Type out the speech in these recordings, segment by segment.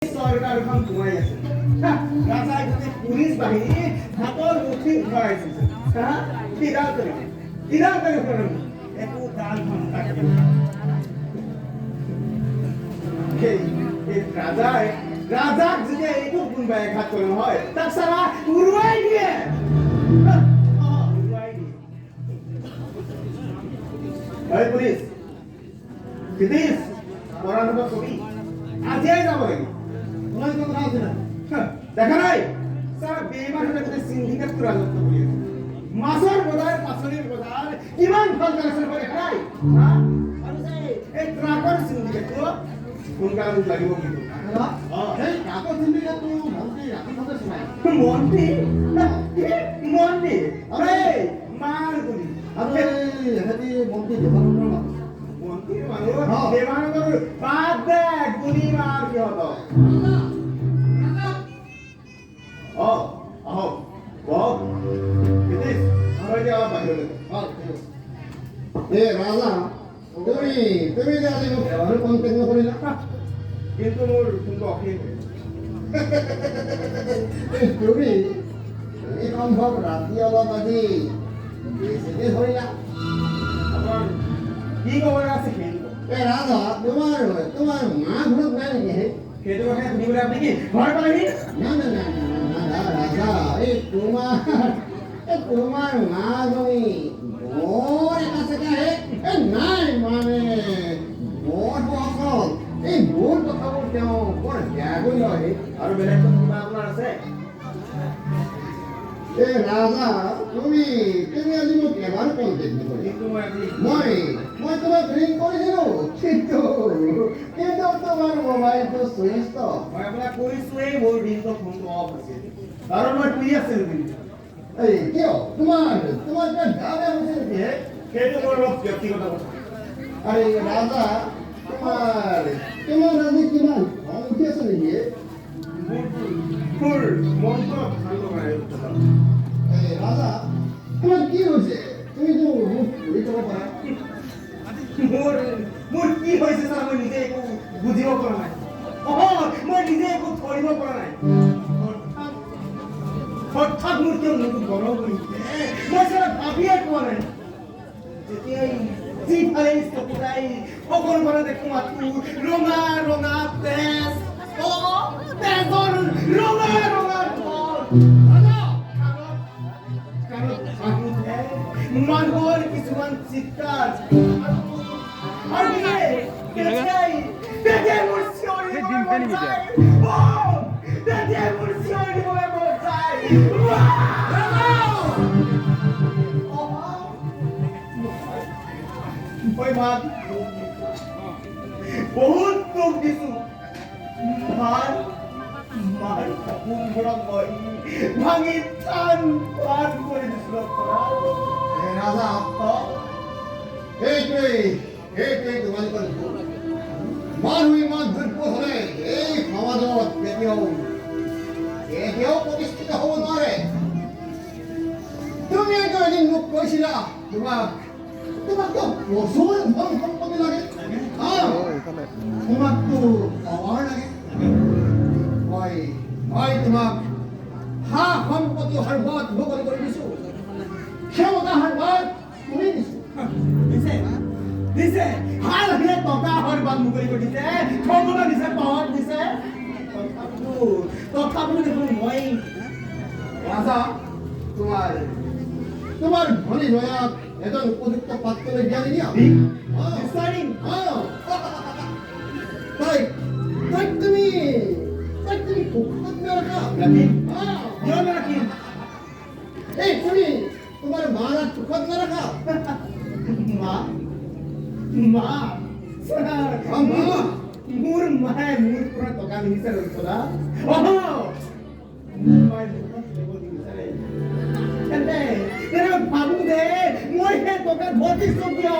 চৰকাৰখন সোমাই আছে। হা, ৰাজাই গোটেই পুলিচ বাহিনী হাতৰ মুঠিত ভৰাই দিছে। হা, কিডাল কৰিব, কিডাল কৰিব? একো দাল ঘণ্টা। সেই এই ৰাজাই, ৰাজাক যেতিয়া এইটো কোনোবাই আঘাত কৰে নহয়, তাক চালা উৰুৱাই দিয়ে। হা, অ, উৰুৱাই দিয়ে। হয় পুলিচ ক্ষিতীশ, পৰাণক কবি আজিয়াই যাব লাগিব। তোমাৰ কিবা কথা আছে না? হা, দেখা নাই ছাৰ, বেইমানহঁতে গোটেই চিণ্ডিকেটটো ৰাজত্ব কৰি আছে। মাছৰ বজাৰ, পাচলিৰ বজাৰ কিমান ভাল কালেকশ্যন হয়, দেখা নাই? হা, আৰু যে এই ট্ৰাকৰ চিণ্ডিকেটটো সোনকালে মোক লাগিব কিন্তু। দাদা। অ। সেই ট্ৰাকৰ চিণ্ডিকেটটো মন্ত্ৰী ৰাতিপুৱাতে চলাই। মন্ত্ৰী? মন্ত্ৰী? এই মাৰ গুলি। আৰু এই এহেঁতি মন্ত্ৰী দেৱানন্দৰ মানুহ। মন্ত্ৰীৰ মানুহ? অ। দেৱানন্দৰ বাদ দে, গুলি মাৰ সিহঁতক। অ, আহক, বহক। ক্ষিতীশ, তই এতিয়া অলপ বাহিৰলৈ যা। অ, ঠিক আছে। এ ৰাজা, তুমি যে আজি মোক এবাৰো কণ্টেক্ট নকৰিলা। কিন্তু মোৰ ফোনটো অফেই হৈ আছে। এই তুমি এই সম্ভৱ ৰাতি অলপ আজি বেছিকে ধৰিলা। আপোনাৰ কি ক'ব লগা আছে সেইটো কওক। এ ৰাজা, তোমাৰ মা ঘৰত নাই নেকি হে? সেইটো কথা সুধিবলৈ আপুনি কি ঘৰ পালেহি? না না না না না না, ৰাজা, এই তোমাৰ মাজনী বৰ একা চেকা হে। এই নাই মানে বৰ সহজ, এই মোৰ কথাবোৰ তেওঁ বৰ বেয়াকৈ লয় হে। আৰু বেলেগ কিবা আপোনাৰ আছে? এ ৰাজা, তুমি আজি মোক এবাৰো কণ্টেক্ট নকৰিলা। কিন্তু মই আজি মই তোমাক ৰিং কৰিছিলোঁ, কিন্তু তোমাৰ মোবাইলটো চুইচ অফ। মই আপোনাক কৈছোৱেই, মোৰ দিনটো ফোনটো অফ আছিল, কাৰণ মই শুই আছিলোঁ দিনটো। এই কিয়, তোমাৰ কিবা গা বেয়া হৈছে নেকি হে? সেইটো মোৰ অলপ ব্যক্তিগত কথা। আৰে ৰাজা, তোমাৰ আজি কিমান খং উঠি আছে নেকি হে? মোৰ মনটো অলপ ভাল লগা নাই। এই ৰাজা, তোমাৰ কি হৈছে? তুমিতো মোক খুলি ক'ব পাৰা। মোৰ কি হৈছে ছাৰ, মই নিজে একো বুজিব পৰা নাই। অ, মই নিজে একো ধৰিব পৰা নাই। হঠাৎ হঠাৎ মোৰ কিয় মূৰটো গৰম হৈ উঠে, মই ছাৰ ভাবিয়ে পোৱা নাই। যেতিয়াই যিফালে চকু যায়, সকলোফালে দেখো মাথো ৰঙা ৰঙা তেজ। অ, তেজৰ ৰঙা ৰঙা ঢল। কাণত ভাহি উঠে মানুহৰ কিছুমান চিৎকাৰ। আৰু তেতিয়াই মোৰ চিঞৰি দিবলৈ মন যায়। অ, তেতিয়াই মোৰ চিঞৰি দিবলৈ মন যায়। অ, মই মাক বহুত দুখ দিছো। মাৰ সপোনবোৰক মই ভাঙি থান পাত কৰি দিছো। এ ৰাজা, সেইটোৱেই তোমালোকৰ ভুল। মানুহ ইমান দুৰ্বল হ'লে এই সমাজত কেতিয়াও প্ৰতিষ্ঠিত হ'ব নোৱাৰে। তুমি এদিন মোক কৈছিলা, তোমাকতো প্ৰচুৰ ধন সম্পত্তি লাগে, তোমাকতো পাৱাৰ লাগে। মই তোমাক সা সম্পত্তি সৰ্বত মুকলি কৰি দিছো, ক্ষমতা সৰ্বত কৰি দিছো। দিছে, দিছে, হাল হিৰে টকা সৰ্বাত মুকলি কৰি দিছে, ক্ষমতা দিছে, পাৱাৰ দিছে, তথাপিও দেখোন মই ৰাজা, তোমাৰ ভনী জয়াক এজন উপযুক্ত পাত্ৰলৈ বিয়া নিদিয়া? বিচাৰিম। তাইক তুমি সুখত নাৰাখা? ৰাখিম। কিয় নাৰাখিম? এই তুমি তোমাৰ মাৰাক সুখত নাৰাখা? মা, মা? মা। মোৰ মায়ে মোৰ পৰা টকা নিবিচাৰে ৰঞ্জনা। অহ, মোৰ মায়ে দুখত থাকিব নিবিচাৰে। তেন্তে তেনে ভাবো যে মই সেই টকা ঘটিছো কিয়?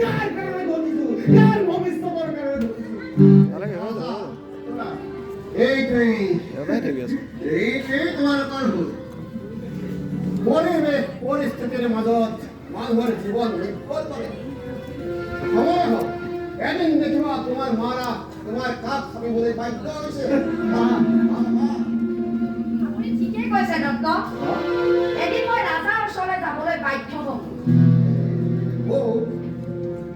কাৰ কাৰণে ঘটিছো? কাৰ ভৱিষ্যতৰ কাৰণে ঘটিছো? এইটোৱেই তোমালোকৰ ভুল। পৰিৱেশ পৰিস্থিতিৰ মাজত মানুহৰ জীৱন নিৰ্ভৰ কৰে। সময় হওক, এদিন দেখিবা তোমাৰ মাৰা তোমাৰ কাষ চাপিবলৈ বাধ্য হৈছে। আপুনি ঠিকেই কৈছে দত্ত। এদিন মই ৰাজাৰ ওচৰলৈ যাবলৈ বাধ্য হ'ম। বৌ,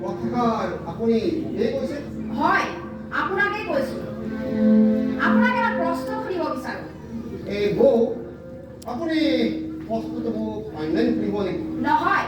কথাষাৰ আপুনি মোকেই কৈছে? হয়, আপোনাকেই কৈছো। আপোনাক এটা প্ৰশ্ন সুধিব বিচাৰো। এই বৌ, আপুনি প্ৰশ্নটো মোক অনলাইন সুধিব নেকি? নহয়।